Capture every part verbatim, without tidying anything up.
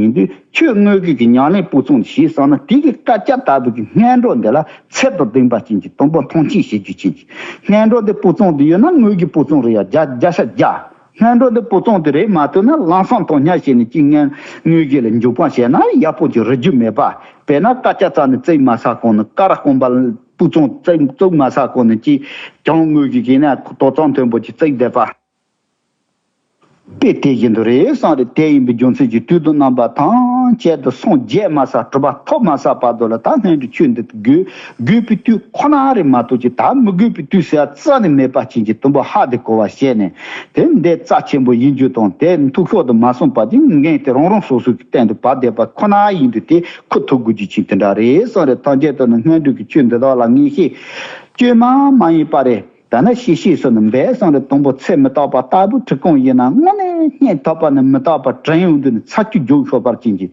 ཡིན་དུས་ཆོས་དངོས་ཀྱི་གི་ཉམས་ལེན་སྤུས་གཙང་ཞིག་བསམ་ན། དེ་གི་དཀར་ཆག་ལྟ་བུ་གི་སྔོན་འགྲོ་འདི་ལ་ཚད་དང་ལྡན་པ་ཅན་གྱི་དང་པོ་མཐོང་ཆེན་བྱེད་རྒྱུ་ཅན་གྱི་སྔོན་འགྲོ་འདི་སྤུས་གཙང་དུ་ཡོད་ན་དངོས་ཀྱི་སྤུས་གཙང་རེད་ཡ། བརྒྱ་བརྒྱ་ཆ་བརྒྱ། སྔོན་འགྲོ་འདི་སྤུས་གཙང་དུ་རེད་མ་ཐུབ་ན་ལམ་སང་དང་ཉག་བྱས་ནས་ཅིག་སྔོན་དངོས་གཞི་ལ་འཇུག་པ་བྱས་ན་ཡག་པོ་ཅིག་རེག་རྒྱུ་མེད་པ། དཔེར་ན་དཀར་ཆག་རྩ་ནས་བརྩིགས་མ་ཚར་གོང་ནས་ཀ་ར་སྐོམ་པ་སྤུས་གཙང་བརྩིགས་བརྩིགས་མ་ཚར་གོང་ནས་ཅིག་གྱང་དངོས་ཀྱི་གི་ན་དོག་གཙང་མཐོན་པོ་ཅིག་བརྩིགས་བསྡད་པ། དཔེ་དེ་བཞིན་དུ་རེད་བསམ་རེད། དེ་ཡིན་པའི་རྒྱུ་མཚན་གྱིས་དུས་དང་རྣམ་པ་ཐམས་ཅད་དུ་སངས་རྒྱས་མ་ཚར་གྲུབ་པ་ཐོབ་མ་ཚར་བར་དུ་ལ་ད་སྔོན་དུ་ཆོས་འདི་དགོས་དགོས་པའི་དུས་ཁོ་ན་རེད་མ་གཏོགས་ཀྱི་ད་མི་དགོས་པའི་དུས་ཟེར་རྩ་ནས་མེད་པ་ཅན་གྱི་དུམ་བུ་ཧ་དེ་གོ་བ་བྱས་ནས་དེ་འདི་རྩ་ཆེན་པོ་ཡིན་རྒྱུ་དང་དེ་མཐུག་ཤོས་དུ་མ་སོང་བ་ཅིག་འགན་དེ་རང་རང་སོ་སོའི་གི་སྟེང་དུ་བབས་བསྡད་པ་ཁོ་ན་ཡིན་དུས་དེ་ཁུ་ཐུག་དགོས་རྒྱུ་ཅིག་དེ་འདྲ་རེད་བསམ་རེད། ཐམས་ཅད་དུ་ནི་སྔོན་འགྲོའི་གི་ཆོས་འདི་དག་ལ་ངེས་ཤེས་བཅོས་མ་མ་ཡིན་པ་རེད། ད་ནི་ཤེས་ཤེས་སུ་ནི་འབད་སོང་རེད། དང་པོ་ཚེ་མི་རྟག་པ་ལྟ་བུ་ཁྲི་སྐོང་ཡིན་ན་དངོས་གནས་སྙིང་ཐག་པ་ནས་མི་རྟག་པ་དྲན་ཡོང་དུས་ནི་ཚ་གྱུ་རྒྱུག་ཤོར་བར་ཅན་གྱི་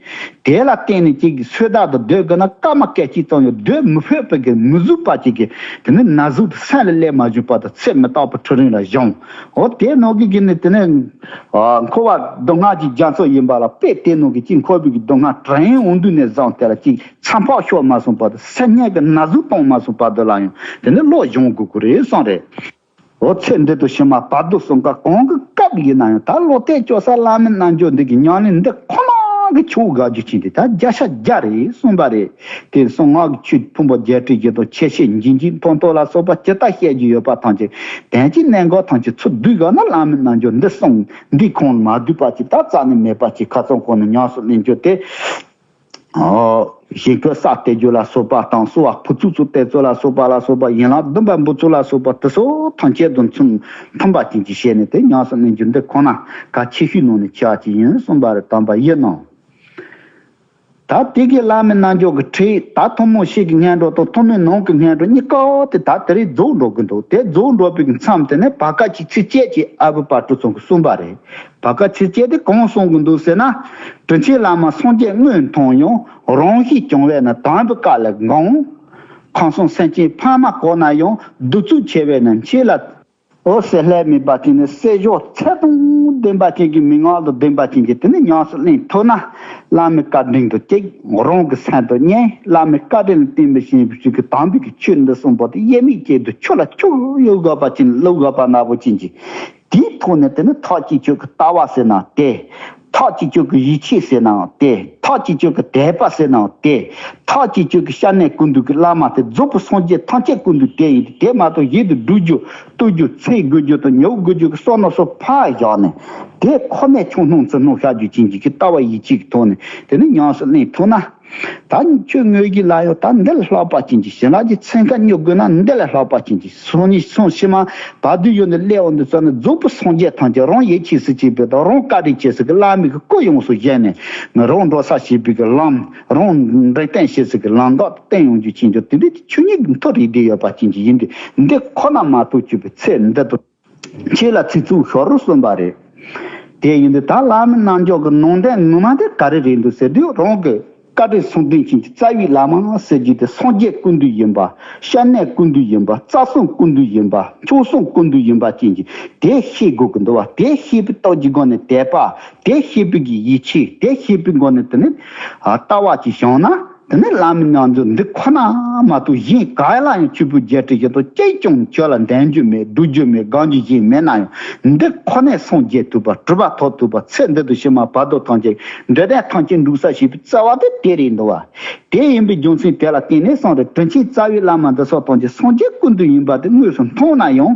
དེ་ལ་བརྟེན་ནས་ཅིག་གི་སོས་དག་ཏུ་སྡོད་དགོས་ན་སྐར་མ་སྐད་ཅིག་ཙམ་ཡང་སྡོད་མི་ཕོད་པའི་གི་མི་བཟོད་པ་ཅིག་གི་དེ་ནི་ན་ཟུག་ཏུ་སེམས་ལ་སླེབས་མ་བྱུང་བར་དུ་ཚེ་མི་རྟག་པའི་ཁྲི་རིང་ལ་བཞུགས། འོ་དེ་ནང་གི་གི་ནི་དེ་ནི་འཁོར་བ་སྡུག་བསྔལ་གྱི་རྒྱ་མཚོ་ཡིན་པ་ལ་དཔེ་དེ་ནང་གི་ཅིག་འཁོར་བའི་གི་སྡུག་བསྔལ་དྲན་ཡོང་དུས་ནས་བཟུང་དེ་ལ་ཅིག་མཚམས་ཕག་ཤོར་མ་སོང་བར་དུ་སེམས་ཉིད་ཀྱི་ན་ཟུག་གཏོང་མ་སོང་བར་དུ་ལ་ཡང་དེ་ནི་བློ་སྦྱོང་དགོས་ཀྱི་རེད་བསམ་རེད། འོ་ཚེ་འདི་དང་ཕྱི་མ་བར་དོ་གསུམ་ཀ་གང་གི་སྐབས་ཡིན་ན་ཡང་ད་བློ་གཏད་བཅོལ་ས་བླ་མའི་རྣལ་འབྱོར་འདི་གི་ཉམས་ལེན་འདི་ཁོ་ན་གི་ཆོས་དགའ་རྒྱུ་ཅན་དེ་ད་བརྒྱ་ཆ་བརྒྱ་རེད་གསུངས་པ་རེད། དེ་གསུང་ངག་གི་ཆོས་ཕུང་པོ་རྒྱས་བསྡུས་ཀྱི་དང་ཆེ་བཤད་འབྱིན་ཅིང་མཐོང་ཐོས་ལ་སོགས་པ་ཇི་ལྟར་བཤད་རྒྱུ་ཡོད་པ་ཐམས་ཅད་དོན་གྱི་གནད་འགག་ཐམས་ཅད་ཚུར་བསྡུས་དགོས་ན་བླ་མའི་རྣལ་འབྱོར་འདི་གསུངས་འདི་ཁོང་མ་བསྡུས་པ་ཅིག་ད་རྩ་ནས་མེད་པ་ཅིག་ཁ་ཚང་ཁོང་ནས་ཉམས་སུ་ལེན་རྒྱུ་དེ། ཞིང་བཀོད་ས་གཏད་རྒྱུ་ལ་སོགས་པ་དང་གསོལ་བ་ཕུར་ཚུགས་སུ་གཏད་ཚུལ་ལ་སོགས་པ་ལ་སོགས་པ་ཡན་ལག་བདུན་པ་འབུལ་ཚུལ་ལ་སོགས་པ་དེ་སོགས་ཐམས་ཅད་དུ་མཚུངས་མཐུན་པ་ཅན་གྱི་ཞལ་ནས་དེ་ཉམས་སུ་ལེན་རྒྱུ་འདི་ཁོ་ན་གལ་ཆེ་ཤོས་ནང་ནས་ཆེ་བ་ཅིག་ཡིན་གསུངས་པ་རེད། དམ་པ་ཡིན་ནོ། ད་དེ་གའི་བླ་མའི་རྣལ་འབྱོར་གྱི་ཁྲིད་ད་ཐུན་མོང་ཕྱི་གི་སྔོན་འགྲོ་དང་ཐུན་མོང་ནང་གི་སྔོན་འགྲོ་གཉིས་ཀ་དེ་ད་དེ་རིང་རྫོགས་འགྲོ་གི་འདུག་དེ་རྫོགས་འགྲོ་བའི་མཚམས་དེ་ནས་བར་སྐབས་ཀྱི་ཚིགས་བཅད་ཀྱི་ཨ་བུ་དཔལ་སྤྲུལ་ཚང་གིས་གསུངས་པ་རེད། བར་སྐབས་ཚིགས་བཅད་དེ་གང་གསུང་གི་འདུག་ཟེར་ན། དྲིན་ཆེན་བླ་མ་སངས་རྒྱས་དངོས་མཐོང་ཡང་། རང་ཞིག་བྱང་བས་ན་དམ་པའི་བཀའ་ལས་འགོངས། ཁམས་གསུམ་སེམས་ཅན་ཕ་མ་གོ་ན་ཡང་། གདུག་རྩུབ་ཆེ་བས་ན་མཆེད་ལ། འོ་ཟེར་ལྷད་མེད་པ་ཅིག་ནི་བསྲེ་བཞག་ཚད་དང་ལྡན་པ་ཅན་གྱི་མན་ངག་དང་ལྡན་པ་ཅན་གྱི་དེ་ནི་ཉམས་སུ་ལེན་ཐུབ་ན། བླ་མའི་བཀའ་དྲིན་དུ་གཅིག་རང་གི་སེམས་དུ་གཉིས། བླ་མའི་བཀའ་དྲིན་ལ་བརྟེན་པའི་ཞིང་བཅུ་གི་དམ་པའི་གི་ཆོས་འདི་གསུངས་པ་དེ་དབྱེར་མེད་ཅན་དུ་ཆུ་ལ་ཆུ་གཡུག་དགོས་པ་ཅན་བླུག་དགོས་པ་ན་བུ་ཅན་གྱི། དེའི་ཐོག་ནས་དེ་ནི་ཐག་གཅིག་ཆོད་ཀྱི་ལྟ་བ་ཟེར་ན་དེ། ཐག་གཅིག་ཆོད་ཀྱི་ཡིད་ཆེས་ཟེར་ནའང་དེ། ཐག་གཅིག་ཆོད་ཀྱི་དད་པ་ཟེར་ནའང་དེ། ཐག་གཅིག་ཆོད་ཀྱི་སྐྱབས་གནས་ཀུན་འདུས་ཀྱི་བླ་མ་དེ་རྫོགས་པའི་སངས་རྒྱས་ཐམས་ཅད་ཀུན་འདུས་དེ་ཡིན་ཏེ། དེ་མ་གཏོགས་གཞན་དུ་སྒྲུབ་རྒྱུ་བཏུལ་རྒྱུ་འཚེ་དགོས་རྒྱུ་དང་ཉོབ་དགོས་རྒྱུ་གི་བསམ་བློ་སོགས་ཕར་བཞག་ནས། དེ་ཁོ་ནས་ཆུང་སྣང་ཚུལ་སྣང་བཤད་རྒྱུ་ཅན་གྱི་ལྟ་བ་ཡིད་ཆེས་ཀྱི་ཐོག་ནས་དེ་ནི་ཉམས་སུ་ལེན་ཐུབ་ན། ད་ཆོས་དངོས་གཞི་ལ་ཡང་ད་འདི་ལས་ལྷག་པ་ཅན་གྱི་ཞི་ལྷག་གི་ཚན་ཁ་སྨྱོ་དགོས་ན་འདི་ལས་ལྷག་པ་ཅན་གྱི་སོང་ཉིད་སོང་ཕྱི་མ་བར་དོའི་ཡུལ་ནས་སླེབས་འོང་དུས་ཙམ་ནས་རྫོགས་པའི་སངས་རྒྱས་ཐམས་ཅད་རང་ཡིད་ཆེས་སུ་བྱེད་པའི་དང་རང་བཀའ་དྲིན་ཆེ་སུ་གི་བླ་མའི་གི་སྐུ་ཡོངས་སུ་བཞེངས་ནས་རང་འགྲོ་ས་བྱེད་པའི་གི་ལམ་རང་འབྲས་རྟེན་བྱེད་སུ་གི་ལམ་འགག་བསྟན་ཡོང་རྒྱུ་ཅན་གྱི་དེ་འདྲའི་ཆོས་ཉིད་ཀྱི་མཐོ་རིས་བསྡད་ཡོད་པ་ཅན་གྱི་ཡིན་ཏེ། འདི་ཁོ་ན་མ་གཏོགས་གྱུར་པའི་ཚེ་འདི་དང་ཁྱེད་ལ་ཚིག་རྩུབ་ཤོར་རོ་གསུངས་པ་རེད། དེ་ཡིན་དུས་ད་བླ་མའི་རྣལ་འབྱོར་གྱི་ནང་དོན་ངོ་མ་དེ་ག་རེ་རེད་འདུག་ཟེར་དུས་རང་གི་བཀའ་དྲིན་གསུམ་ལྡན་ཅན་གྱི་རྩ་བའི་བླ་མ་ཟེར་རྒྱུ་དེ་སངས་རྒྱས་ཀུན་འདུས་ཡིན་པ། སྐྱབས་གནས་ཀུན་འདུས་ཡིན་པ། རྩ་གསུམ་ཀུན་འདུས་ཡིན་པ། མཆོག་གསུམ་ཀུན་འདུས་ཡིན་པ་ཅན་གྱི་དེ་ཤེས་དགོས་ཀྱི་འདུག་བ། དེ་ཤེས་པའི་སྟོབས་ཀྱི་སྒོ་ནས་དད་པ། དེ་ཤེས་པའི་གི་ཡིད་ཆེས། དེ་ཤེས་པའི་སྒོ་ནས་དེ་ནི་ལྟ་བ་ཅིག་བྱུང་ན། དེ་ནི་བླ་མའི་རྣལ་འབྱོར་འདི་ཁོ་ན་མ་གཏོགས་གཞན་ག་ལ་ཡང་ཆོས་པའི་རྒྱལ་སྲས་ཡོད་དོ་ཅིས་ཀྱང་ཁྱོད་ལ་འདོན་རྒྱུ་མེད། སྒྲུབ་རྒྱུ་མེད། སྒོམ་རྒྱུ་གཞན་མེད་ན་ཡང་འདི་ཁོ་ནས་སངས་རྒྱས་ཐུབ་པ། གྲུབ་པ་ཐོབ་ཐུབ་པ། ཚེ་འདི་དང་ཕྱི་མ་བར་དོ་ཐམས་ཅད་འབྲས་དོན་ཐམས་ཅད་འགྲུབ་ས་ཞེས་པའི་རྩ་བ་དེ་དེ་རེད་འདུག་བ། དེ་ཡིན་པའི་རྒྱུ་མཚན་དེ་ལ་བརྟེན་ནས་གསུངས་རེད། དྲིན་ཆེན་རྩ་བའི་བླ་མ་འདི་སོགས་ཐམས་ཅད་སངས་རྒྱས་ཀུན་འདུས་ཡིན་པ་དེ་དངོས་སུ་མཐོང་ན་ཡང་།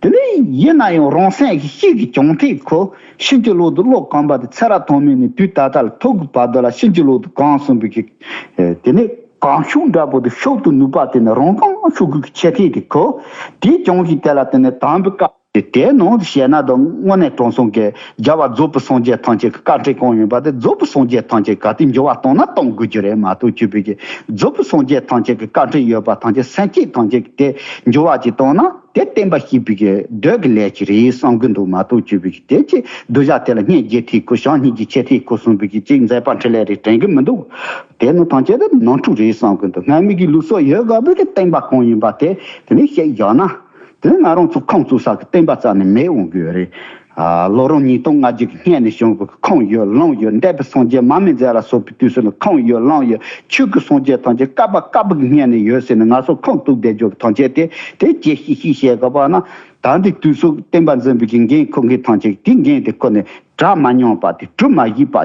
དེ་ནས་ཡིན་ན་ཡང་རང་སེམས་ཀྱི་གཤིས་ཀྱི་གྱང་ཐིག་ཁོ་ཕྱིན་ཅི་ལོག་ཏུ་བློ་གོམས་པ་དེ་ཚེ་རབས་ཐོག་མེད་ནས་དུས་ད་ལྟ་ལ་ཐུག་གི་བར་དུ་ལ་ཕྱིན་ཅི་ལོག་ཏུ་གོམས་སོང་བའི་གི། དེ་ནས་གོམས་ཤུགས་འདྲ་པོ་དེ་ཤུགས་དུ་ནུས་པ་དེ་ནི་རང་གང་ཤུགས་ཀྱི་ཆེ་ཐིག་དེ་ཁོ་དེའི་གྱང་གི་དེ་ལ་དེ་ནས་དམ་པའི་བཀའ་དེ་དེ་ནང་དུ་བཤད་ན་དང་དངོས་གནས་དྲང་སྲོང་གི་རྒྱལ་བ་རྫོགས་པའི་སངས་རྒྱས་ཐམས་ཅད་ཀྱི་བཀའ་དྲིན་གང་ཡིན་པ་དེ་རྫོགས་པའི་སངས་རྒྱས་ཐམས་ཅད་ག་དེ་འགྱུར་བ་བཏང་ན་གཏོང་དགོས་རྒྱུ་རེད་མ་གཏོགས་ཆོས་པའི་གི་རྫོགས་པའི་སངས་རྒྱས་ཐམས་ཅད་ཀྱི་བཀའ་དྲིན་ཡོད་པ་ཐམས་ཅད་སེམས་བསྐྱེད་ཐམས་ཅད་ཀྱི་དེ་འགྱུར་བ་ཅིག་བཏང་ན། དེ་བསྟན་པ་བཤིག་པའི་གི་འདོད་ཀྱི་ལས་ཀྱི་རེད་བསམ་གི་འདུག་མ་གཏོགས་ཆོས་པའི་གི་དེ་ཅི་གདུལ་བྱ་དེ་ལ་སྙིང་རྗེ་ཐིག་ཁུ་བྱམས་སྙིང་རྗེ་ཆེ་ཐིག་ཁུ་གསུངས་པའི་གི་ཅིག་མཛད་པ་འཕྲིན་ལས་རེ་དྲན་གི་མི་འདུག་དེ་ནི་ཐམས་ཅད་དུ་ནོར་འཁྲུལ་རེད་བསམ་གི་འདུག་སྔ་མའི་གི་ལུགས་སྲོལ་ཡོད་དགོས་པའི་གི་བསྟན་པ་གང་ཡིན་པ་དེ་དེ་ནི་བཤད་བཞག་ན་དེ་ནི་ང་རང་ཚོ་ཁམས་གཙོ་ས་གི་བསྟན་པ་རྩ་ནས་མེད་འོང་གི་ཡོད་རེད། ལོ་རིམ་ཉིས་སྟོང་ལྔ་བརྒྱ་གི་སྔོན་ནས་བྱུང་བའི་ཁམས་ཡོད་ལམ་ཡོད། འདས་པའི་སངས་རྒྱས་མར་མེ་མཛད་ལ་སོགས་པའི་དུས་སུ་ནི་ཁམས་ཡོད་ལམ་ཡོད། ཆོས་ཀྱི་སངས་རྒྱས་ཐམས་ཅད་བསྐལ་པ་བསྐལ་པ་གི་སྔོན་ནས་ཡོད་ཟེར་ནས་ང་ཚོ་ཁམས་གཏུགས་བསྡད་རྒྱུ་ཐམས་ཅད་དེ་དེ་ཅི་ཞིག་ཤེས་བྱེད་དགོས་པ་ན། ད་འདི་དུས་སུ་བསྟན་པ་འཛིན་པའི་གི་འགན་འཁུར་མཁན་ཐམས་ཅད་དེ་འགན་དེ་ཁུར་ནས་གྲ་མ་མྱོང་པ་དེ་གྲུ་མ་བཞེས་པ་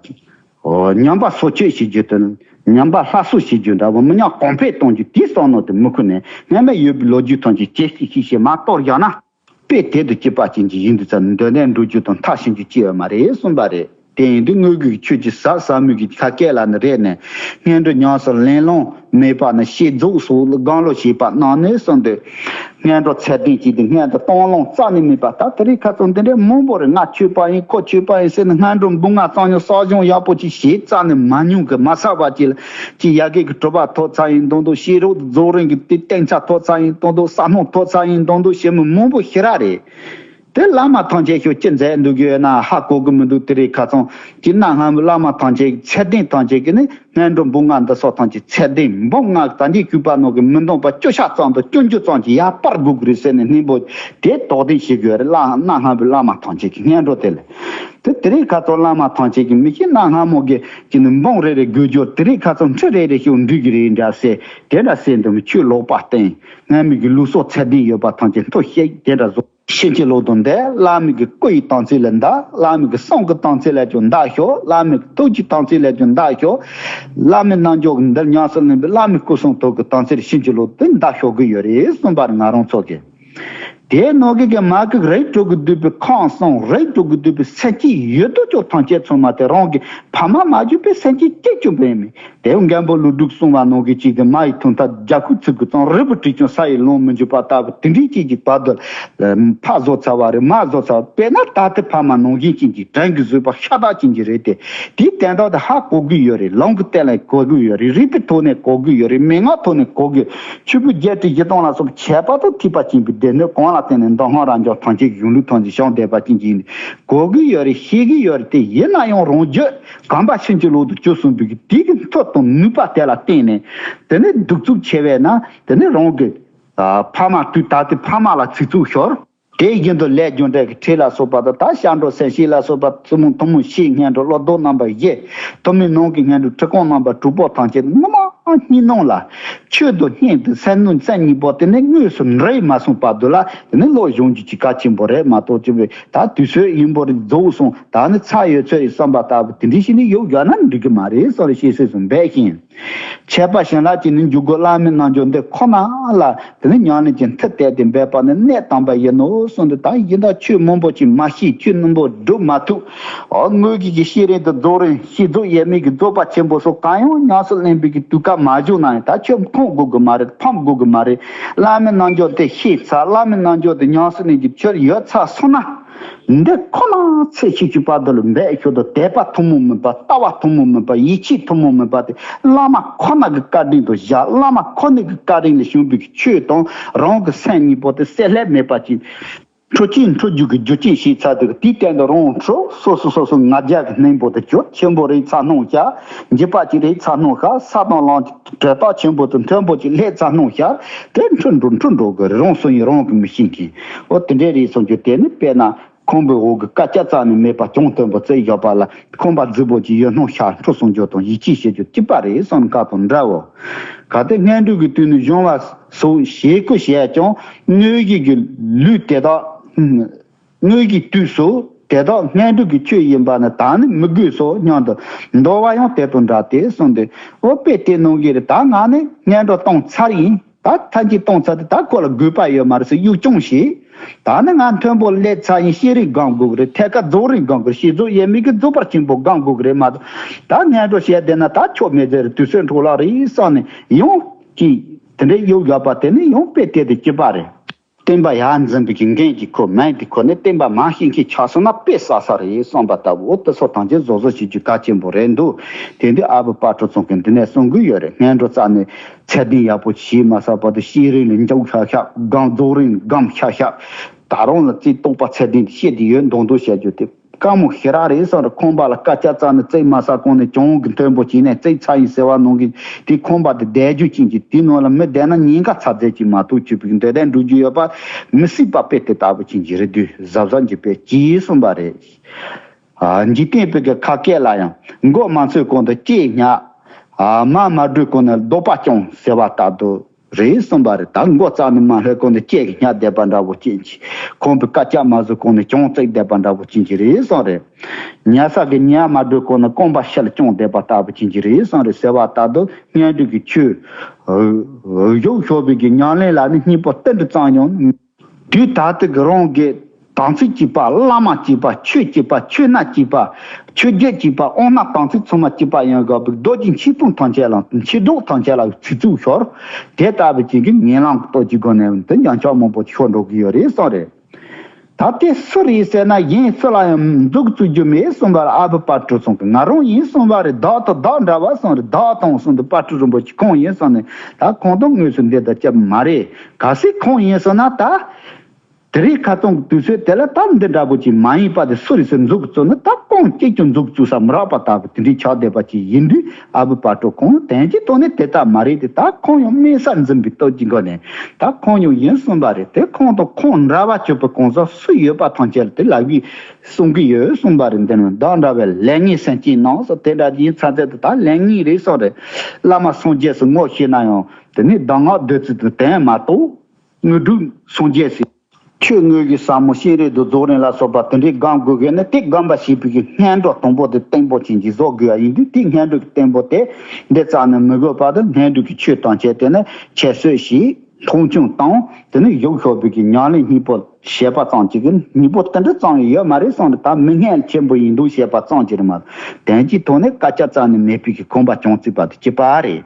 ཅིག་ཉམས་པ་སོར་ཆུད་བྱེད་རྒྱུ་དང་། ཉམས་པ་སླར་གསོ་བྱེད་རྒྱུ་འདྲ་བོ། མི་ཉམས་གོང་འཕེལ་གཏོང་རྒྱུ་དེའི་བསམ་བློ་དེ་མི་ཁུར་ནས། སྔ་མ་ཡོད་པའི་ལོ་རྒྱུས་ཐམས་ཅད་ཅི་ཞིག་ཤེས་བྱེད་མ་གཏོར་བཞག་ན། དཔེ་དེབ་ཏུ་གཅིག་པ་ཅན་གྱི་ཡིན་དུས་ཙམ་ནས་འདོད་ལྡན་འགྲུབ་རྒྱུ་དང་མཐར་ཕྱིན་རྒྱུ་ཅི་ཡོད་མ་རེད་གསུངས་པ་རེད། དེ་ཡིན་དུས་དངོས་ཀྱི་ཆོས་ཀྱི་ཟབ་ཟབ་མོ་གི་ཁ་སྐད་ལ་ནི་རེད་ནས། སྔོན་འགྲོ་ཉམས་སུ་ལེན་ལོང་མེད་པ་ནི་བཤད་རྫོགས་སོགས་སྒང་ལོ་བྱེད་པ་རྣམས་ནི་གསུངས་ཏེ། སྔོན་འགྲོ་ཚད་ལྡན་གཅིག་དེ་སྔོན་དུ་གཏོང་ལོང་རྩ་ནས་མེད་པ། ད་དེ་རིང་ཁ་སང་འདི་འདྲའི་མང་པོ་རེད། ང་ཆོས་པ་ཡིན། ཁོ་ཆོས་པ་ཡིན་ཟེར་ནས་སྔོན་འགྲོ་འབུམ་ལྔ་བསམ་མྱོང་བསགས་སྦྱོང་ཡག་པོ་ཅིག་བྱེད་རྩ་ནས་མ་མྱོང་གི་མ་བསགས་པ་ཅིག་ལ། ཅིག་ཡ་གི་གི་གྲུབ་པ་ཐོབ་ཚར་ཡིན་མདོག་མདོག། ཤེས་རབ་རྫོགས་རིམ་གྱི་དེ་གཏན་ཆ་ཐོབ་ཚར་ཡིན་མདོག་མདོག། ས་སྣང་ཐོབ་ཚར་ཡིན་མདོག་མདོག་བྱེད་མི་མང་པོ་ཞེ་དྲག་རེད། དེ་བླ་མ་ཐམས་ཅད་ཤོག་ཅི་མཛད་འདུག་གི་ཡོད་ན་ཧ་གོ་གི་མི་འདུག་དེ་རིང་ཁ་སང་ཅིག་གནའ་སྔ་མོའི་བླ་མ་ཐམས་ཅད་ཚད་ལྡན་ཐམས་ཅད་ཀྱི་ནི་སྔོན་འགྲོ་འབུམ་ལྔ་འདི་སོགས་ཐམས་ཅད་ཚད་ལྡན་འབུམ་ལྔ་ད་འདི་གུས་པ་ནང་གི་མི་འདོང་པ་བཅུ་ཆ་ཙམ་དང་བཅུ་འགྱུར་ཙམ་ཅིག་ཡར་སྤར་དགོས་ཀྱི་རེད་ཟེར་ནས་སྙིང་པོ་དེ་དོགས་ཟོན་བྱེད་དགོས་རེད། བླ་གནའ་སྔ་མོའི་བླ་མ་ཐམས་ཅད་ཀྱི་སྔོན་འགྲོ་དེ་ལ། དེ་དེ་རིང་ཁ་སང་བླ་མ་ཐམས་ཅད་ཀྱི་མི་ཤེས། གནའ་སྔ་མོ་གི་ཅིག་ནི་འབུམ་རེ་རེ་དགོས་རྒྱུར་དེ་རིང་ཁ་སང་ཁྲི་རེ་རེ་ཤོག་འགྲིག་གི་རེད་འདྲ་ཟེར། དེ་འདྲ་ཟེར་འདུག་མི་ཆོས་ལོག་པ་བསྟན། སྔ་མོ་གི་ལུགས་སྲོལ་ཚད་ལྡན་ཡོད་པ་ཐམས་ཅད་མཐོ་བཤད་དེ་འདྲ་བཟོ། ཕྱིན་ཅི་ལོག་དང་འདས། བླ་མའི་གི་སྐུ་ཡི་དམ་ཚིག་ལ་འདའ། བླ་མའི་གི་གསུང་གི་དམ་ཚིག་ལ་ཀྱང་འདའ་ཤོག་བླ་མའི་གི་ཐུགས་ཀྱི་དམ་ཚིག་ལ་ཀྱང་འདའ་ཤོག་བླ་མའི་རྣལ་འབྱོར་གྱི་འདིར་ཉམས་སུ་ལེན་པའི་བླ་མའི་སྐུ་གསུང་ཐུགས་ཀྱི་དམ་ཚིག་ལ་ཕྱིན་ཅི་ལོག་དེ་འདའ་ཤོག་གི་ཡོད་རེད་གསུངས་པ་རེད། ང་རང་ཚོ་གི་དེའི་ནང་གི་གི་མ་གི་རིགས་དྲུག་གི་བསྡུས་པའི་ཁམས་གསུམ། རིགས་དྲུག་གི་བསྡུས་པའི་སེམས་བསྐྱེད་ཡོད་དོ་ཅོག་ཐམས་ཅད་ཚང་མ་དེ་རང་གི་ཕ་མ་མ་གྱུར་པའི་སེམས་བསྐྱེད་སྐྱེ་བཅུག་པ་ཡིན་མིན། དེ་མགོན་པོ་ཀླུ་སྒྲུབ་གསུངས་པ་ནང་གི་ཅིག་དེ། མ་ཡི་ཐུག་མཐའ་རྒྱ་ཁུག་ཚིག་གི་ཙམ། རིལ་བུ་བྲིས་ཀྱང་ས་ཡིས་ལོང་མི་འཇུག་པ་ལྟ་བུ་དེ་འདྲའི་ཅིག་གི་བར་དུ་ཕ་བཟོ་ཚར་བ་རེད། མ་བཟོ་ཚར་བ། དཔེར་ན་ད་ལྟའི་ཕ་མ་ནང་བཞིན་ཅན་གྱི་བྲན་གྱི་བཟོད་པ་ཤ་སྟག་ཅན་གྱི་རེད་དེ། དེའི་དོན་དག་དེ་ཧ་གོ་གི་ཡོད་རེད། ལམ་གྱི་སྟེང་ལ་གོ་གི་ཡོད་རེད། རིགས་པའི་ཐོག་ནས་གོ་གི་ཡོད་རེད། མན་ངག་ཐོག་ནས་གོ་གི། ཆོས་ཀྱི་རྒྱལ་སྲས་བཞི་སྟོང་ལ་སོགས་པའི་ཁྱད་པར་དུ་ཐེག་པ་ཆེན་པོའི་སྡེ་སྣོད་གང་ལ་བརྟེན་ནས་མདོ་སྔགས་རབ་འབྱམས་ཐམས་ཅད་ཀྱི་གཞུང་ལུགས་ཐམས་ཅད་བཤད་བསྡད་པ་ཅན་གྱི་ཡིན། གོ་གི་ཡོད་རེད། ཤེས་ཀྱི་ཡོད་རེད་དེ། ཡིན་ན་ཡང་རང་རྒྱུད་གོམས་པ་ཕྱིན་ཅི་ལོག་ཏུ་གྱུར་སོང་བའི་གི་དེ་གི་མཐུ་དང་ནུས་པ་དེ་ལ་བརྟེན་ནས། དེ་ནས་གདུག་རྩུབ་ཆེ་བས་ན་དེ་ནས་རང་གི་ཕ་མ་དུས་ད་ལྟའི་ཕ་མ་ལ་ཚིག་རྩུབ་ཤོར། དེ་བཞིན་དུ་ལས་རྒྱུ་འབྲས་ཀྱི་འཁྲིས་ལ་སོགས་པ་དང་། ད་སྐྱབས་འགྲོ་སེམས་བསྐྱེད་ལ་སོགས་པ་ཐུན་མོང་ཐུན་མོང་ཕྱིའི་སྔོན་འགྲོ་བློ་ལྡོག་རྣམ་པ་བཞི། ཐུན་མིན་ནང་གི་སྔོན་འགྲོ་ཁྲིད་སྐོང་རྣམ་པ་དྲུག་པོ་ཐམས་ཅད་ངོ་མ་གཉིས་སྣང་ལ། ཆོས་དང་སྙིང་དང་སེམས་ནི་སེམས་གཉིས་པོ་དེ་ནི་དངོས་སུ་འདྲེས་མ་སོང་བར་དུ་ལ་དེ་ནི་བློ་སྦྱོང་རྒྱུ་གཅིག་གལ་ཆེན་པོ་རེད་མ་གཏོགས། ཅི་བས་ད་དུས་ཚོད་ཡིན་པོ་རེད། རྫོགས་སོང་། ད་ནི་ཚར་ཡོད་ཚོད་ཡིན་བསམ་པ་ལྟ་བུ་དེ་འདྲ་ཞིག་ནི་ཡོད་དགོས་ན་འགྲིག་གི་མ་རེད་བསམ་པའི་ཤེས་བྱ་ཞིག་འབད་བཞིན། འཆད་པ་བྱིན་རླབས་ཀྱི་ནི་འཇུག་སྒོ་བླ་མའི་རྣལ་འབྱོར་འདི་ཁོ་ན་ལ་དེ་ནི་ཉམས་ལེན་གྱི་མཐུ་གཏད་དེ་འབད་པ་ནི་གནད་དམ་པ་ཡིན་ནོ་གསུངས་ཏེ། ད་ཡིན་ད་ཆོས་མང་པོ་ཅིག་མ་ཤེས། ཆོས་རྣོན་པོ་སྒྲུབ་མ་ཐུབ། འོ་དངོས་ཀྱི་གི་ཤེས་རིག་དང་རྫོགས་རིམ་བསྐྱེད་རྫོགས་ཡས་མས་ཀྱི་རྫོགས་པ་ཆེན་པོ་སོགས་གང་ཡང་ཉམས་སུ་ལེན་པའི་གི་དུས་སྐབས་མ་བྱུང་ན་ཡང་ད་ཆོས་མཐོང་དགོས་གི་མ་རེད། ཕམ་དགོས་གི་མ་རེད། བླ་མའི་རྣལ་འབྱོར་དེ་ཤེས་ཚར། བླ་མའི་རྣལ་འབྱོར་དེ་ཉམས་སུ་ལེན་གྱི་ཆོས་ཡོད་ཚར་སོང་ན། འདི་ཁོ་ན་ཚེ་ཕྱི་ཕྱི་བར་དུ་ལ་འབད་ཤོག་དང་། དད་པ་ཐུན་མོང་མིན་པ། ལྟ་བ་ཐུན་མོང་མིན་པ། ཡིད་ཆེས་ཐུན་མོང་མིན་པ་དེ་བླ་མ་ཁོ་ན་གི་བཀའ་དྲིན་དུ་བཞག་བླ་མ་ཁོ་ན་གི་བཀའ་དྲིན་ལས་བྱུང་བའི་ཆོས་དང་རང་གི་སེམས་གཉིས་པོ་དེ་བསྲེ་ལྷད་མེད་པ་ཅིག་འཕྲོ་ཅན་འཕྲོ་རྒྱུད་ཀྱི་རྒྱུ་རྐྱེན་བྱས་ཚར་དུས། དེའི་སྟེང་དུ་རང་འཕྲོ་སོ་སོ་སོ་སོ་ང་རྒྱལ་གྱི་སྙིང་པོ་དེ་གྱུར། ཆེན་པོ་རེད་ཚར་སྣང་ཤར། འཇིགས་པ་ཅིག་རེད་ཚར་སྣང་ཤར། ས་དང་ལམ་གྱི་གྲལ་སྟེགས་ཆེན་པོ་དང་མཐོན་པོ་ཅིག་སླེབས་ཚར་སྣང་ཤར། དེ་འཕྲོ་འགྲོ་འཕྲོ་འགྲོ་གི་རང་སོ་ཡིན་རང་གི་མི་ཤེས་མཁན། འོ་དེ་འདྲའི་རིགས་སོང་རྒྱུ་དེ་ནི་དཔེར་ན། ཁང་པའི་འོག་གི་ཀ་ཅག་རྩ་ནས་མེད་པ་གྱང་མཐོན་པོ་བརྩེགས་བཞག་པ་ལ། ཁང་པ་རྫིག་པོ་ཅིག་ཡོད་སྣང་ཤར། འཕྲོ་སོང་རྒྱུ་དང་ཡིད་ཆེས་བྱེད་རྒྱུ་གཅིག་པ་རེད་བསམ་བཀའ་དང་འདྲའོ། གལ་ཏེ་སྔོན་འགྲོ་གི་དུས་ནས་སྦྱོང་བ་སོགས་བྱེད་དགོས་བྱས་ཀྱང་། དངོས་གཞི་གི་ལུས་དེ་དག་དངོས་གཞིའི་དུས་སུ་དེ་དག་སྔོན་འགྲོ་གི་ཆོས་ཡིན་པ་ནི་ད་ནི་མི་དགོས་སོ་སྙམ་དུ་འདོད་པ་ཡང་དེ་དང་འདྲ་སྟེ་གསུངས་ཏེ། འོ་དཔེ་དེ་ནང་གི་རེད། ད་ང་ནི་སྔོན་འགྲོ་བཏང་ཚར་ཡིན། ད་ཐམས་ཅད་བཏང་ཚར་ཏེ་ད་ཁོ་ལ་དགོས་པ་ཡོད་མ་རེད་ཟེར་གཡུག་རྐྱང་བྱས། ད་ནི་ང་མཐོན་པོ་སླེབས་ཚར་ཡིན། ཤེས་རིག་སྒོམ་དགོས་ཀྱི་རེད། ཐད་ཀར་རྫོགས་རིམ་སྒོམ་དགོས་རེད། བསྐྱེད་རྫོགས་ཡས་མས་ཀྱི་རྫོགས་པ་ཆེན་པོ་སྒོམ་དགོས་ཀྱི་རེད་མ་གཏོགས། ད་སྔོན་འགྲོ་བྱས་བསྡད་ན་ད་ཆོག་མེད་ཟེར། དུས་ཚོད་འཕྲོ་བརླག་རེད་བསམ་ནས་ཡང་ཅིག་དེ་འདྲའི་གཡུག་བཞག་པ་དེ་ནི་ཡང་དཔེ་དེ་དང་གཅིག་པ་རེད། བསྟན་པ་ཡར་འཛིན་པའི་གི་འགན་གྱིས་ཁོ་མིན་ཏེ། ཁོ་ནི་བསྟན་པ་མ་ཤེས་མཁན་ཆགས་སོང་ན་དཔེ་བསགས་ས་རེད་བསམ་པ་ལྟ་བུ། འོ་དེ་ཚོ་ཐམས་ཅད་བཟོ་བཟོ་བྱེད་རྒྱུ་གལ་ཆེན་པོ་རེད་འདུག་དེ་འདི་ཨ་བུ་དཔལ་སྤྲུལ་ཚང་གིས་འདི་ནས་གསུང་གི་ཡོད་རེད། སྔོན་འགྲོ་རྩ་ནས་ཚད་ལྡན་ཡག་པོ་བྱས་མ་ཚར་བར་དུ་ཤེས་རིག་ལ་འཇུག་ཤག་ཤག་སྒོམ་རྫོགས་རིམ་སྒོམ་ཤག་ཤག་ད་རུང་ལ་རྩིས་རྟོགས་པ་ཚད་ལྡན་དེ་བཤད་དེ་ཡོད་མདོག་མདོག་བཤད་རྒྱུ་དེ། དཀའ་མོ་ཞེ་དྲག་རེད་གསུངས་རེད། ཁང་པ་ལ་སྐད་ཆ་བཙལ་ནས་བཙལ་མ་ས་གོང་ནས་གྱང་གི་མཐོན་པོ་བྱས་ནས་བཙལ་ཚར་ཡིན་ཟེར་བ་ནང་གི་དེ་ཁང་པ་དེ་བསྡད་རྒྱུ་ཅན་གྱི་དེའི་ནང་ལ་མི་བསྡད་ན་ཉེན་ཁ་ཚ་ཚད་ཅིག་མ་གཏོགས་ཆོད་པའི་འདོད་ལྡན་འགྲོ་རྒྱུ་ཡོད་པ་མི་སྲིད་པ་དཔེ་དེ་ལྟ་བུ་ཅན་གྱི་རེད་དུས་གཟབ་གཟབ་གྱིས་དཔེ་གྱིས་གསུངས་པ་རེད། ཨ། འཇིག་རྟེན་པའི་གི་ཁ་སྐད་ལ་ཡང་མགོ་མ་ཚོས་གོང་དུ་ལྕེ་ཉག་ཨ། མ་མ་བགྲོས་གོང་ནས་གདོང་པ་གྱོང་ཟེར་བ་ལྟར་དུ་རེད་གསུངས་པ་རེད། ད་མགོ་རྩ་ནས་མ་ལྷོད་གོང་ནས་ལྕེ་གི་ཉག་བསྡད་པ་འདྲ་བོ་ཅན་གྱི། ཁང་པའི་སྐད་ཆ་མ་བཟོད་གོང་ནས་གྱོང་བཙུགས་བསྡད་པ་འདྲ་བོ་ཅན་གྱི་རེད་གསུངས་རེད། ཉལ་ས་གི་ཉལ་མ་བགྲོས་གོང་ནས་རྐང་པ་ཤལ་གྱོང་བསྡད་པ་ལྟ་བུ་ཅན་གྱི་རེད་གསུངས་རེད་ཟེར་བ་ལྟར་དུ་སྔོན་འགྲོ་གི་ཆོས། གཞུང་ཞུགས་པའི་གི་ཉམས་ལེན་ལ་ནི་སྙིང་པོ་ཏིལ་འབྲུ་ཙམ་ཡང་། དུས་ད་ལྟ་གི་རང་གི་དམ་ཚིག་གཅིག་པ། བླ་མ་གཅིག་པ། ཆོས་གཅིག་པ། ཆོས་སྣ་གཅིག་པ། ཆོས་བརྒྱད་གཅིག་པ། དབང་རྣ་དམ་ཚིག་ཚང་མ་གཅིག་པ་ཡིན་དགོས་པའི་རྡོ་རྗེ་མཆེ་སྤུ་ཐམས་ཅད་ལ། མཆེ་སྒྲོག་ཐམས་ཅད་ལ་ཚིག་རྩུབ་ཤོར། དེ་ལྟ་བུ་ཅན་གྱི་ངན་ལམ་གྱི་སྟོབས་ཀྱི་སྒོ་ནས་དེ་འགྱངས་ཆག་མང་པོ་ཤོར་འགྲོ་གི་ཡོད་རེད་གསུངས་རེད། ད་དེ་སུ་རེད་ཟེར་ན་གཞན་སུ་ལ་ཡང་མཛུབ་བཙུགས་རྒྱུ་མེད་གསུངས་པར་ཨ་བུ་དཔལ་སྤྲུལ་ཚང་གིས་ང་རང་ཡིན་གསུངས་པ་རེད། བདག་དང་བདག་འདྲ་བ་གསུངས་རེད། བདག་དང་གསུངས་དུས་དཔལ་སྤྲུལ་རིན་པོ་ཆེ་ཁོང་ཡིན་གསུངས་ནས་ད་ཁོང་དང་དངོས་སུ་འདི་ལྟར་བཅར་མ་རེད། གལ་སྲིད་ཁོང་ཡིན་སོང་ན་ད། དེ་རིང་ཁ་སང་གི་དུས་ཚོད་དེ་ལ་ད་འདི་འདྲ་པོ་ཅིག་མ་ཡིན་པ་དེ་སུ་རེད་ཟེར་མཛུབ་བཙུགས་ན་ད་ཁོང་གཅིག་ཀྱང་མཛུབ་བཙུགས་ས་མི་རག་པ་ལྟ་བུ་དེ་འདྲའི་ཆགས་བསྡད་པ་ཅིག་ཡིན་དུས་ཨ་བུ་དཔལ་སྤྲུལ་ཁོང་དོན་གྱི་ཐོག་ནས་དེ་ལྟ་མ་རེད་དེ། ད་ཁོང་ཡང་དམན་སར་འཛིན་པའི་སྟོབས་ཀྱི་སྒོ་ནས་ད་ཁོང་ཡང་ཡིན་གསུངས་པ་རེད། དེ་ཁོང་དང་ཁོང་འདྲ་བ་གྱུར་པའི་གང་ཟག་སུ་ཡོད་པ་ཐམས་ཅད་ལ་དེ་ལབ་གི་གསུང་གི་ཡོད་གསུངས་པ་རེད། འདི་ནི་བདག་འདྲ་བའི་ལས་ངན་སེམས་ཅན་རྣམས་སོ་དེ་འདྲ་ཡིན་ཚ་ཚད་དུ་ད་ལས་ངན་རེད་གསུངས་རེད། བླ་མ་སངས་རྒྱས་སུ་ངོ་ཤེས་ན་ཡང་དེ་ནི་གདམས་ངག་བདུད་རྩི་དང་དོན་མ་གཏོགས། དངོས་གྲུབ་སངས་རྒྱས་སྲིད། ཆོས་དངོས་ཀྱི་ཟབ་མོ་ཤེས་རིག་ཏུ་རྫོགས་རིམ་ལ་སོགས་པ་དེ་འདྲའི་སྒོམ་དགོས་ཀྱི་ནི་དེ་སྒོམ་པ་ཞེས་པའི་གི་སྔོན་འགྲོ་དང་པོ་དེ་བརྟན་པོ་ཅན་གྱིས་བཟོ་དགོས་པ་ཡིན་དུས་དེ་སྔོན་འགྲོ་གི་བརྟན་པོ་དེ་འདི་རྩ་ནས་མི་དགོས་པ་དང་སྔོན་འགྲོ་གི་ཆོས་དང་བཅས་དེ་ནི་ཁྱད་གསོད་བྱས་མཐོང་ཆུང་བཏང་དེ་ནི་གཞུང་ཞུགས་པའི་གི་ཉམས་ལེན་གཉིས་པོ་བྱས་པ་ཙམ་གཅིག་གི་གཉིས་པོ་དེ་འདྲ་ཙམ་ཡང་ཡོད་མ་རེད་གསུངས་ཏེ། ད་མི་ངན་ཆེན་པོ་ཡིན་འདུག་བཤད་པ་ཙམ་གཅིག་རེད་མ་གཏོགས་དོན་གྱི་ཐོག་ནས་དཀའ་ཁྱབ་རྩ་ནས་མེད་པའི་གི་ཁང་པ་གྱོང་བཙུགས་པ་དེ་གཅིག་པ་རེད།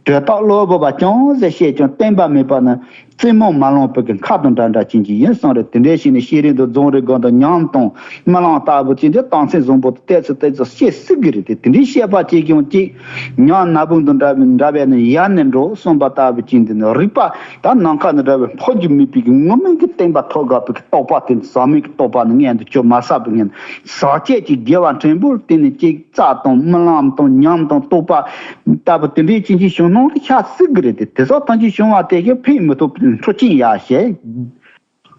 དོན་དག་གློ་བུར་བ་ཅུང་ཟད་བཤད་ཀྱང་བསྟན་པ་མེད་པ་ནི་རྩེ་མོ་མ་ལོངས་པའི་གི་མཁའ་དང་འདྲ་འདྲ་ཅན་གྱི་ཡིན་གསུངས་རེད། དེ་འདྲའི་ཞིག་ནི་ཤེས་རིག་ཏུ་རྫོང་རིག་སྒོམ་དང་ཉམས་དང་རྨི་ལམ་ལྟ་བུ་ཅན་གྱི་རྟགས་མཚན་བཟང་པོ་དེ་ཏོག་ཙམ་ཏོག་ཙམ་བཤད་སྲིད་ཀྱི་རེད་དེ། དེ་འདྲའི་བཤད་པ་ཅིག་ཀྱང་ཅིག་ཉམས་ན་བུན་དང་འདྲ་བའི་འདྲ་བས་ནི་ཡལ་ནས་འགྲོ་གསུངས་པ་ལྟ་བུ་ཅན་དེ་ནི་རིག་པ་ད་ནམ་མཁའ་ནས་འདྲ་བའི་འཕོ་འགྱུར་མེད་པའི་གི་ངུར་སྨྲིག་གི་བསྟན་པ་ཐོབ་དགོས་པའི་གི་རྟོགས་པ་དེ་ཟག་མེད་ཀྱི་རྟོགས་པ་ནི་མངོན་དུ་གྱུར་མ་ཟག་པའི་ངན་ཟག་བཅས་ཀྱི་དགེ་བ་ཕྲན་བུར་བརྟེན་ནས་ཅིག་རྩ་དང་རྨི་ལམ་དང་ཉམས་དང་རྟོགས་པ་ལྟ་བུ་དེ་འདྲའི་ཅན་གྱི་བྱུང་སྣང་དེ་ཤར་སྲིད་ཀྱི་རེད་དེ། དེ་སོགས་ཐམས་ཅད་བྱུང་བ་དེ་གས་ཕན་མི་ཐོགས་པའི་འཕྲོ་ཅན་ཡག་བཤད།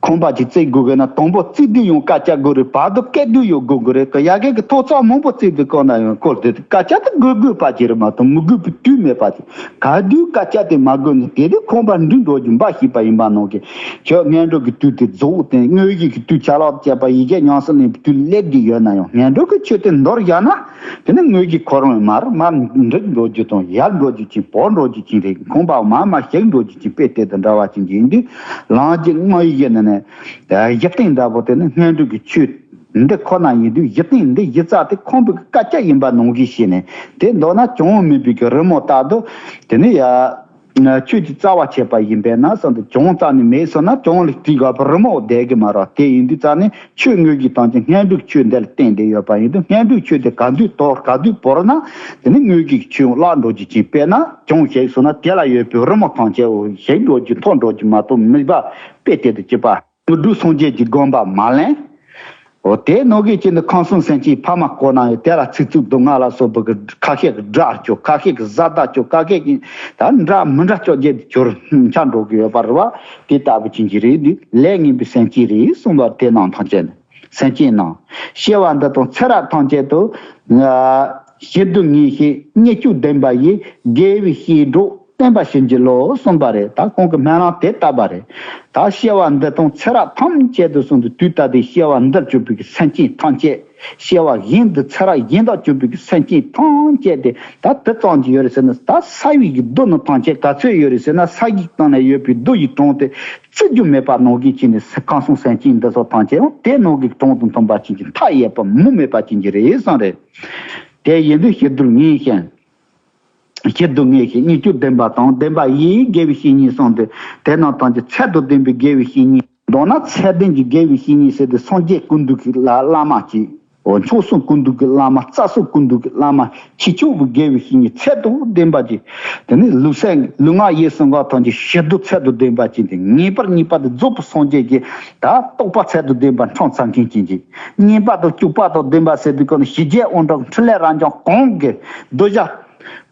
ཁང་པ་ཅིག་བརྩིགས་དགོས་དགོས་ན་དང་པོ་བརྩིགས་དུས་ཡང་དཀའ་ཁྱབ་དགོས་རེད། བར་དུ་བཀལ་དུས་ཡང་དགོས་དགོས་རེད། ཀ་ཡ་གི་གི་ཐོག་ཚགས་མང་པོ་བརྩིགས་དུས་བཀོལ་ན་ཡང་བཀོལ་དུས་དཀའ་ཁྱབ་དེ་དགོས་དགོས་པ་ཅིག་རེད་མ་གཏོགས་མི་དགོས་པའི་དུས་མེད་པ་ཅིག་ག་དུས་དཀའ་ཁྱབ་དེ་མ་དགོས་ན་དེ་དུས་ཁང་པ་འགྲིམ་འགྲོ་རྒྱུ་འབའ་ཞིག་པ་ཡིན་པ་ནང་གི་ཁྱོད་སྔོན་འགྲོ་གི་དུས་དེ་རྫོགས་ཏེ་དངོས་གཞི་གི་དུས་ཆ་ལག་བཅད་པ་ཡིག་བརྒྱ་ཉམས་སུ་ལེན་པའི་དུས་སླེབས་བསྡད་ཡོད་ན་ཡང་སྔོན་འགྲོ་གི་ཆོས་དེ་འདོར་བཞག་ན། དེ་ནི་དངོས་ཀྱི་ཁོ་རང་མར་མར་འགྲིབ་འགྲོ་རྒྱུ་དང་ཡལ་འགྲོ་རྒྱུ་ཅན་བོར་འགྲོ་རྒྱུ་ཅན་རེད། ཁང་པ་མར་མར་ཞིག་འགྲོ་རྒྱུ་ཅན་དཔེ་དེ་དང་འདྲ་བ་ཅན་གྱི་ཡིན་དུས་ལམ་གྱི་དངོས་ཡིན་ནི་ནི་གཞི་རྟེན་འདྲ་པོ་དེ་ནི་སྔོན་འགྲོ་གི་ཆོས་འདི་ཁོ་ན་ཡིན་དུས་གཞི་རྟེན་འདི་གཞི་རྩ་དེ་ཁང་པའི་དཀའ་ཁྱབ་ཡིན་པ་ནང་བཞིན་ཤེས་ནས་དེ་མདོར་ན་གྱོང་མེད་པའི་གི་རི་མོ་ལྟར་དུ་དེ་ནི་ཡ། ཆོས་ཀྱི་རྩ་བ་ཆད་པ་ཡིན་པས་ན་བསམ་སྟེ་གྱོང་རྩ་ནས་མེད་སོང་ན་གྱོང་ལ་དེའི་སྐབས་རི་མོ་བསྡད་ཀྱི་མ་རེད། དེ་ཡིན་དུས་རྩ་ནས་ཆོས་དངོས་ཀྱི་དང་ཅི་སྔོན་འགྲོའི་ཆོས་འདི་ལ་བརྟེན་ཏེ་ཡོད་པ་ཡིན་དུས་སྔོན་འགྲོའི་ཆོས་དེ་ག་དུས་དོར་ག་དུས་བོར་ན་དེ་ནི་དངོས་ཀྱི་ཆོས་བརླག་འགྲོ་རྒྱུ་ཅན་དཔེར་ན་གྱོང་ཞིག་སོང་ན་དེ་ལ་ཡོད་པའི་རི་མོ་ཐམས་ཅད་འོ་ཞིག་འགྲོ་རྒྱུ་འཐོར་འགྲོ་རྒྱུ་མ་གཏོགས་མེད་པ་དཔེ་དེ་དང་གཅིག་པ། དངོས་གྲུབ་སངས་རྒྱས་ཀྱི་དགོངས་པ་མ་ལེན། འོ་དེ་ནང་གི་ཅི་ནི་ཁམས་གསུམ་སེམས་ཅན་ཕ་མ་གོ་ན་ཡང་དེ་ལ་ཚིག་རྩུབ་སྡུག་བསྔལ་ལ་སོགས་པའི་གི་ཁ་ཤས་ཀྱི་དགྲ་བཅོ་ཁ་ཤས་ཀྱི་བཟའ་ཟླ་བཅོ་ཁ་ཤས་ཀྱི་ད་འདྲ་མི་འདྲ་བཅོ་བརྒྱད་དུ་གྱུར་ཆགས་འགྲོ་གི་ཡོད་པ་རེད་བ། དེ་ལྟ་བུ་ཅན་གྱི་རིགས་འདི་ལས་ངན་པའི་སེམས་ཅན་རེད་གསུངས་པ་དེ་རྣམས་ཐམས་ཅད་ནི་སེམས་ཅན་རྣམས་སྐྱེ་བ་འདི་དང་ཚེ་རབས་ཐམས་ཅད་དུ་ཞེ་སྡུག་བསྔལ་ཞིང་སྙིང་སྐྱོབ་ལྡན་པ་ཡི་དགེ་བའི་བཤེས་གྲོགས། བསྟན་པ་བྱིན་གྱིས་རློབས་གསུངས་པ་རེད། ད་ཁོང་གི་སྨོན་ལམ་དེ་བཏབ་པ་རེད། ད་སྐྱེ་བ་འདི་དང་ཚེ་རབས་ཐམས་ཅད་དུ་གསུངས་ཏེ་དུས་ད་ལྟའི་སྐྱེ་བ་འདིར་གྱུར་པའི་གི་སེམས་ཅན་ཐམས་ཅད། སྐྱེ་བ་གཞན་དུ་ཚེ་རབས་གཞན་དག་གྱུར་པའི་གི་སེམས་ཅན་ཐམས་ཅད་དེ་ད་དེ་ཙམ་གྱི་ཡོད་རེད་ཟེར་ན་ད་ས་བའི་གི་རྡོ་ནི་ཐམས་ཅད་ག་ཚོད་ཡོད་རེད་ཟེར་ན་ས་གཞི་སྟེང་ན་ཡོད་པའི་རྡོ་ཡི་གྲངས་དེ་བརྩི་རྒྱུ་མེད་པ་ནང་བཞིན་བྱས་ནས་ཁམས་གསུམ་སེམས་ཅན་འདི་ཚོ་ཐམས་ཅད་ཡང་དེ་ནང་གི་གྲངས་དང་མཐུན་པ་ཅན་གྱི་མཐའ་ཡས་པ་མུ་མེད་པ་ཅན་གྱི་རེད་གསུངས་རེད། དེ་ཡིན་དུས་ཞེ་སྡུག་བསྔལ་ཞིང་། ཞེ་སྡུག་བསྔལ་ཞིང་སྙིང་སྐྱོབ་ལྡན་པ་དང་ལྡན་པ་ཡིས་དགེ་བའི་བཤེས་གཉེན་གསུངས་ཏེ་དེ་རྣམས་ཐམས་ཅད་ཚད་དང་ལྡན་པའི་དགེ་བའི་བཤེས་གཉེན། མདོར་ན་ཚད་ལྡན་གྱི་དགེ་བའི་བཤེས་གཉེན་ཟེར་ཏེ་སངས་རྒྱས་ཀུན་འདུས་ཀྱི་བླ་བླ་མ་གཅིག་འོ། མཆོག་གསུམ་ཀུན་འདུས་ཀྱི་བླ་མ། རྩ་གསུམ་ཀུན་འདུས་ཀྱི་བླ་མ། ཁྱེད་མཆོག་གི་དགེ་བའི་བཤེས་གཉེན་ཚད་དང་ལྡན་པ་ཅིག་དེ་ནས་ལུས་སེམས་ལུས་ངག་ཡིད་གསུམ་ཀ་ཐམས་ཅད་ཞི་བདེ་ཚད་དང་ལྡན་པ་ཅིག་དེ་ངེས་པར་ངེས་པར་དུ་རྫོགས་པའི་སངས་རྒྱས་ཀྱི་ད་རྟོགས་པ་ཚད་དང་ལྡན་པ་འཁྲུངས་ཚར་མཁན་ཅིག་ཅིག་སྙན་པ་དང་སྤྱོད་པ་དང་ལྡན་པ་ཟེར་དུས་ཀ་ནི་ཞི་རྒྱས་དབང་དྲག་འཕྲིན་ལས་རབ་འབྱམས་གང་གི་གདུལ་བྱ།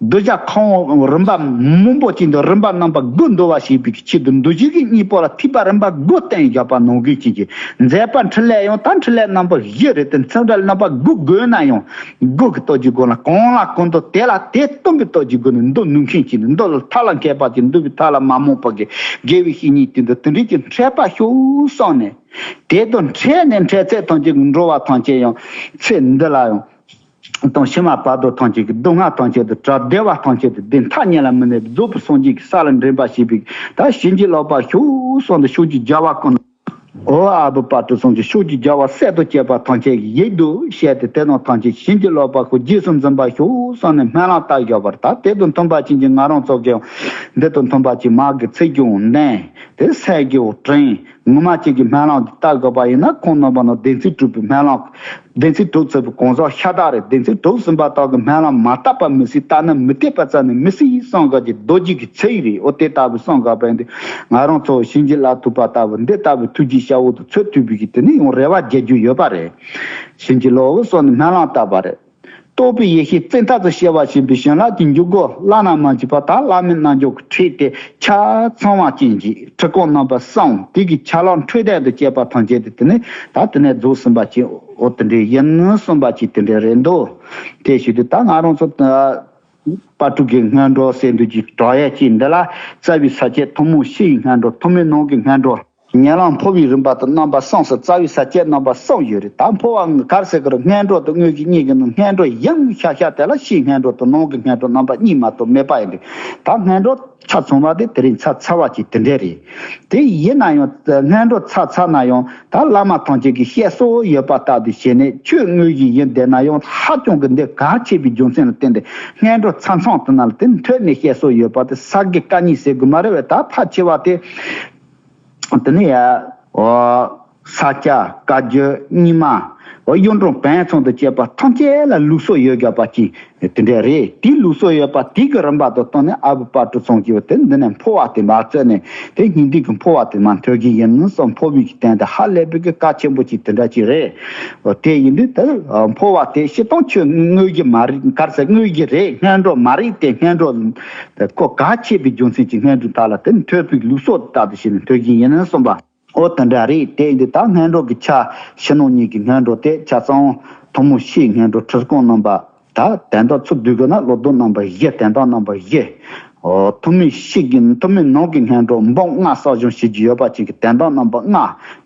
གདུལ་བྱ་ཁམས་རིམ་པ་མང་པོ་ཅིག་འདི་རིམ་པ་རྣམ་པ་དགུ་འདུལ་བ་བྱེད་པའི་ཆེད་དུ་འདུལ་བྱེད་ཀྱི་སྙིང་པོ་ལ་ཐེག་པ་རིམ་པ་དགུ་བསྟན་བཞག་པ་ནང་བཞིན་བྱེད་ཀྱི། མཛད་པ་འཕྲིན་ལས་ཡང་ད་འཕྲིན་ལས་རྣམ་པ་བཞི་རེད་དེ། འཕྲིན་ལས་རྣམ་པ་དགུ་དགོས་ན་ཡང་དགུ་གི་སྟོབས་ཀྱི་སྒོ་ནས་གང་ལ་གང་འདུལ། དེ་ལ་དེ་བསྟུན་པའི་སྟོབས་ཀྱི་སྒོ་ནས་འདུལ་ནུས་མཁན་ཅིག་ནི་འདུལ་ལ་ཐབས་ལ་མཁས་པ་ཅིག་འདུལ་བའི་ཐབས་ལ་མ་རྨོངས་པ་གི་དགེ་བའི་བཤེས་གཉེན་དེ་འདུལ་དེ་འདྲའི་གི་འཕྲད་པ་ཤོག་བསམ་ནས། དེ་དང་འཕྲད་ནས་འཕྲད་ཚད་ཐམས་ཅད་ཀྱི་འགྲོ་བ་ཐམས་ཅད་ཡང་ཚེ་འདི་ལ་ཡང་། དང་ཕྱི་མ་བར་དོ་ཐམས་ཅད་ཀྱི་སྡུག་བསྔལ་ཐམས་ཅད་དང་བྲལ། བདེ་བ་ཐམས་ཅད་དང་བདེ་མཐའ་གཉིས་ལ་མི་གནས་པའི་རྫོགས་པའི་སངས་རྒྱས་ཀྱི་ས་ལ་འདྲེན་པ་བྱེད་པའི་ད་བྱིན་གྱིས་རློབ་པ་ཤོག་གསུངས་ཏེ་ཕྱོགས་བཅུའི་རྒྱལ་བ་ཀུན། འོ་ཨ་བུ་དཔལ་སྤྲུལ་ཚང་གི་ཕྱོགས་བཅུའི་རྒྱལ་བ་སྲས་དང་བཅས་པ་ཐམས་ཅད་ཀྱི་ཡིད་དུ་བཤད་དེ་དེ་རྣམས་ཐམས་ཅད་བྱིན་གྱིས་རློབ་པ་ཤོག་རྗེས་སུ་འཛིན་པ་ཤོག་གསུངས་ནས་སྨོན་ལམ་བཏབ་བཞག་པར། ད་དེ་དང་མཐུན་པ་ཅན་གྱི་ང་རང་ཚོ་གིས་འདི་དང་མཐུན་པ་ཅན་མ་གི་ཚིག་ཀྱང་བདེན་དེ་སེམས་ཀྱི་དྲན། ངོ་མ་གཅིག་གི་སྨོན་ལམ་འདི་བཏབ་དགོས་པ་ཡིན་ན་ཁོང་རྣམ་པ་ནང་བདེན་ཚིག་གྲུབ་པའི་སྨོན་ལམ། བདེན་ཚིག་གྲུབ་ཚར་བའི་གང་ཟག་ཤ་སྟག་རེད། བདེན་ཚིག་གྲུབ་ཟིན་པ་དག་གི་སྨོན་ལམ་མ་བཏབ་པ་མི་སྲིད། བཏབ་ན་མི་འཐད་པ་རྩ་ནས་མི་སྲིད་བསམ་དགོས་ཀྱི་རྡོ་རྗེ་གི་ཚིག་རེད། འོ་དེ་ལྟ་བུ་བསམ་དགོས་པ་ཡིན་དུས་ང་རང་ཚོ་བྱིན་གྱིས་བརླབ་ཐུབ་པ་ལྟ་བུ་འདི་ལྟ་བུའི་ཐུགས་རྗེ་ཤ་བོ་དང་ཚུལ་མཐུན་པའི་གི་དེ་ནི་ཡང་རེ་བ་རྒྱག་རྒྱུ་ཡོད་པ་རེད། བྱིན་གྱིས་རློབ་བོ་གསུངས་ནས་སྨོན་ལམ་བཏབ་པ་རེད། རྟོགས་པའི་ཡེ་ཤེས་བཙན་ཐབས་སུ་སྐྱེ་བར་བྱེད་པའི་བྱིན་རླབས་ཀྱི་འཇུག་སྒོ་བླ་ན་མ་མཆིས་པ་དང་བླ་མའི་རྣལ་འབྱོར་གྱི་ཁྲིད་དེ་ཆ་ཚང་བ་ཅན་གྱི་ཁྲིད་སྐོང་རྣམ་པ་གསུམ་དེ་གི་ཆ་ལག་འཕྲོད་བསྟེན་དུ་བྱེད་པ་ཐམས་ཅད་དེ་དེ་ནི་ད་དེ་ནས་རྫོགས་ཟིན་པ་ཅིག་འོ་དེ་འདྲའི་ཡིན་གསུངས་པ་ཅིག་དེ་འདྲའི་རེད་འདུག་དེ་ཞུས་དུས་ད་ང་རང་ཚོ་དཔལ་སྤྲུལ་གྱི་སྔོན་འགྲོ་ཟེར་འདུག་ཅིག་གྲགས་ཡས་ཅིག་འདི་ལ་རྩ་བའི་ས་བཅད་ཐུན་མོང་སྤྱི་ཡི་སྔོན་འགྲོ། ཐུན་མིན་ནང་གི་སྔོན་འགྲོ། ཉེ་ལམ་འཕོ་བའི་རིམ་པ་དང་རྣམ་པ་གསུམ་སོགས་རྩ་བའི་ས་བཅད་རྣམ་པ་གསུམ་ཡོད་རེད། ད་འཕོ་བ་ག་རེ་ཟེར་གི་རེད། སྔོན་འགྲོ་དང་དངོས་གཞི་གཉིས་ཀྱི་ནང་སྔོན་འགྲོ་ཡང་ཤ་ཤ་དེ་ལ་ཕྱིའི་སྔོན་འགྲོ་དང་ནང་གི་སྔོན་འགྲོ་རྣམ་པ་གཉིས་མ་གཏོགས་མེད་པ་ཡིན་དུས་ད་སྔོན་འགྲོ་ཆ་ཚང་བ་དེ་དེ་རིང་ཆ་ཚང་བ་ཅིག་དེ་འདྲས་རེད། དེ་ཡིན་ན་ཡང་སྔོན་འགྲོ་ཚར་ཚར་ན་ཡང་ད་བླ་མ་ཐམས་ཅད་ཀྱིས་བཤད་སྲོལ་ཡོད་པ་ལྟར་དུ་བྱས་ནས་ཆོས་དངོས་གཞི་ཡིན་བསྡད་ན་ཡང་ཧ་ཅང་གི་འདི་གལ་ཆེ་བའི་རྒྱུ་མཚན་ལ་བརྟེན་ཏེ་སྔོན་འགྲོ་ཚར་མཚམས་དེ་ན་ལ་དེ་མཐུད་ནས་བཤད་སྲོལ་ཡོད་པ་དེ་ས་དགེ་བཀའ་རྙིང་ཟེར་དགོས་མ་རེད་བས། ད་ཕལ་ཆེ་བ་དེ། དེ་ནས་ཡ། ཨོ། ས་སྐྱ་བཀའ་བརྒྱུད་རྙིང་མ། ཨོ་གཡུང་དྲུང་བོན་ཚང་དང་བཅས་པ་ཐམས་ཅད་ལ་ལུགས་སྲོལ་ཡོད་བཞག་པ་ཅིག་དེ་འདྲ་རེད། དེའི་ལུགས་སྲོལ་ཡོད་པ་དེ་གི་རིམ་པ་དང་བསྟུན་ནས་ཨ་བུ་དཔལ་སྤྲུལ་ཚང་གིས་དེ་འདི་ནས་འཕོ་བ་དེ་མ་བཙལ་ནས་དེ་སྙིང་འདུས་ཀྱི་འཕོ་བ་དེ་མ་འཐོལ་གྱི་ཡིན་བསམ། འཕོ་བའི་གི་དོན་དེ་ཧ་ལས་པའི་གི་གལ་ཆེན་པོ་ཅིག་དེ་འདྲ་ཅིག་རེད། ཨོ་དེ་ཡིན་དུས་དེ་འཕོ་བ་དེ་སྤྱིར་བཏང་ཆོས་དངོས་གཞི་མ་རེད། ག་རེ་ཟེར། དངོས་གཞི་རེད། སྔོན་འགྲོ་མ་རེད་དེ། སྔོན་འགྲོ་ཁོ་གལ་ཆེ་བའི་རྒྱུ་མཚན་གྱིས་སྔོན་འགྲོ་དག་ལ་དེ་འཐོལ་པའི་ལུགས་སྲོལ་ལྟར་དུ་བྱས་ནས་འཐོལ་གྱི་ཡིན་བསམ་པ། ཨོ་དེ་འདྲ་རེད། དེ་ཡིན་དུས་ད་སྔོན་འགྲོ་གི་ཆ་ཕྱི་ནང་གཉིས་ཀྱི་སྔོན་འགྲོ་དེ་ཆ་ཚང་ཐུན་མོང་སྤྱིའི་སྔོན་འགྲོ་ཁྲིད་སྐོང་རྣམ་པ། ད་དོན་དག་ཚུར་བསྡུ་དགོས་ན་བློ་ལྡོག་རྣམ་པ་བཞི། དོན་དག་རྣམ་པ་བཞི། ཨོ་ཐུན་མིན་སྤྱི་གི་ཐུན་མིན་ནང་གི་སྔོན་འགྲོ་འབུམ་ལྔ་གསོག་སྦྱོང་བྱེད་རྒྱུ་ཡོད་པ་ཅིག་གི་དོན་དག་རྣམ་པ་ལྔ།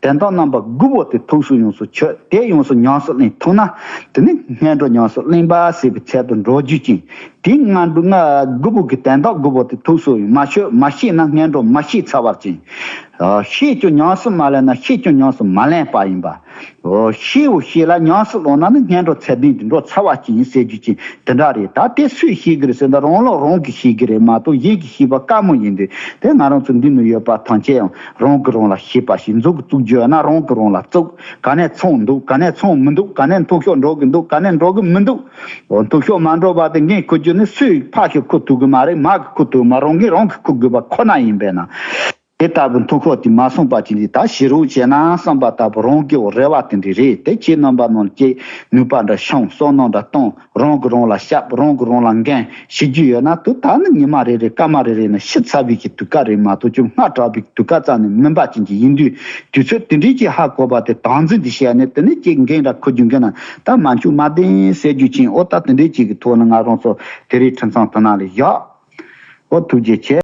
དོན་དག་རྣམ་པ་དགུ་པོ་དེ་ཐུགས་སུ་ཡོངས་སུ་ཆུད་དེ་ཡོངས་སུ་ཉམས་སུ་ལེན་ཐུབ་ན་དེ་ནི་སྔོན་འགྲོ་ཉམས་སུ་ལེན་པ་ཟེར་བའི་ཚད་དུ་འགྲོ་རྒྱུ་ཅིག་དེ་ལྔ་འགྲོ་ལྔ་དགུ་པོ་གི་དོན་དག་དགུ་པོ་དེ་ཐུགས་སུ་མ་ཆུད། མ་ཤེས་ན་སྔོན་འགྲོ་མ་ཤེས་ཚར་བར་ཅིང་། ཤེས་ཀྱང་ཉམས་སུ་མ་ལེན་ན་ཤེས་ཀྱང་ཉམས་སུ་མ་ལེན་པ་ཡིན་པ། ཤེས་བོ་ཤེས་ལ་ཉམས་སུ་ལོན་ན་ནི་སྔོན་འགྲོ་ཚད་ལྡན་དུ་འགྲོ་ཚར་བ་ཅིག་ཡིན་ཟེར་རྒྱུ་ཅིག་དེ་འདྲ་རེད། ད་དེ་སུས་ཤེས་ཀྱི་རེད་ཟེར་ན་རང་ལུགས་རང་གིས་ཤེས་ཀྱི་རེད་མ་གཏོགས་གཞན་གྱིས་ཤེས་པ་དཀའ་མོ་ཡིན་དུས་དེ་ང་རང་ཚོ་འདི་ནས་ཡོད་པ་ཐམས་ཅད་ཡང་རང་གིས་རང་ལ་ཤེས་པ་ཞིག་མཛུབ་ཀྱིས་བཙུགས་རྒྱུ་ཡོད་ན་རང་གིས་རང་ལ་བཙུགས། ག་ནས་ཚོང་འདུག་ག་ནས་ཚོང་མི་འདུག་ག་ནས་མཐོ་ཤོས་འགྲོ་གི་འདུག་ག་ནས་འགྲོ་གི་མི་འདུག་འོ་མཐོ་ཤོས་མ་འགྲོ་བར་དུ་འགན་འཁུར་རྒྱུ་ནི་སུས་ཕར་ཞིག་འཁུར་ཐུབ་གི་མ་རེད། མ་གིས་འཁུར་ཐུབ་མ། རང་གིས་རང་གིས་འཁུར་དགོས་པ་ཁོ་ན་ཡིན་པས་ན། དེ་ལྟ་བུ་མཐོ་ཤོས་དེ་མ་སོང་བ་ཅིག་ལ་ད་ཞི་རོགས་བྱས་ན་བསམ་པ་ལྟ་བུ་རང་གི་རེ་བ་དེ་འདྲ་རེད། དེ་ཁྱེད་རྣམ་པ་ནང་ཀྱི་ནུས་པ་འདྲ་ཤོང་བསམ་མནོ་འདྲ་གཏོང་། རང་གིས་རང་ལ་བཤད། རང་གིས་རང་ལ་འགན་བཞེས་རྒྱུ་ཡོད་ན་དུ་ད་ནི་ཉི་མ་རེ་རེ་སྐར་མ་རེ་རེ་ནས་ཤི་ཚར་བའི་གི་དུས་སྐབས་རེད་མ་གཏོགས་ཅུང་སྔ་དྲགས་པའི་དུས་སྐབས་རྩ་ནས་མིན་པ་ཅན་གྱི་ཡིན་དུས་དུས་ཚོད་དེ་འདྲའི་ཅིག་ཧ་གོ་བ་དེ་དམ་འཛིན་དེ་བྱས་ནས་དེ་ནས་ཅིག་འགན་འདྲ་འཁུར་རྒྱུ་འགན་ན་ད་མ་འཆུག་མ་བདེན་ཟེར་རྒྱུ་ཅན། ཨོ་ད་དེ་འདྲའི་ཅིག་གི་ཐོག་ནས་ང་རང་ཚོ་དེ་རིང་ཁྲིམས་གཙང་དེ་ན་ལ་བཞག་ཨོ་ཐུགས་རྗེ་ཆེ།